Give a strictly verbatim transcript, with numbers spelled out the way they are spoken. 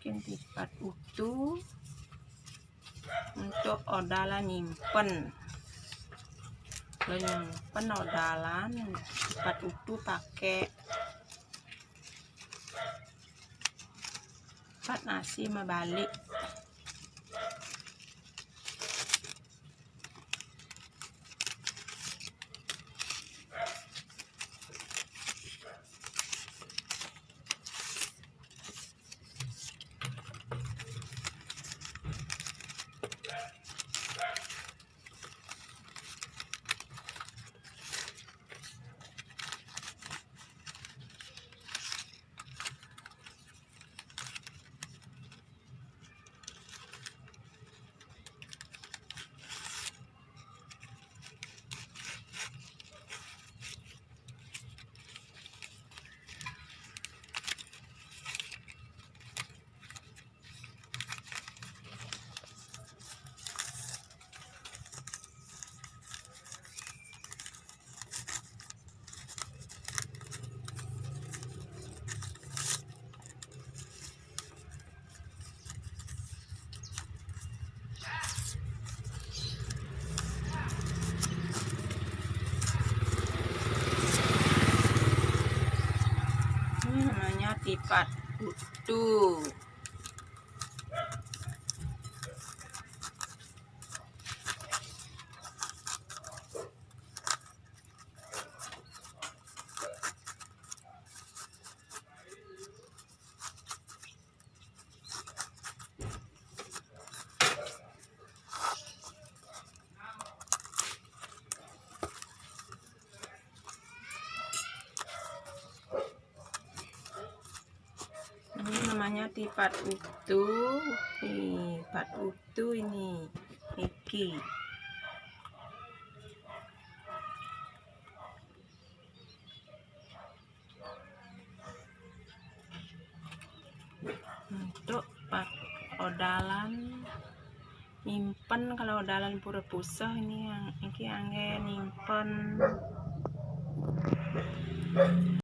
Mungkin tipat utuh untuk odalan nyimpen. Kalau nyimpen odalan, tipat utuh pakai, tipat nasi mabalik. Ini namanya tipat utuh. Ini namanya tipat utuh. Tipat utuh ini. Iki. Untuk pak odalan nyimpen, kalau odalan pura pusoh ini yang iki angge nyimpen.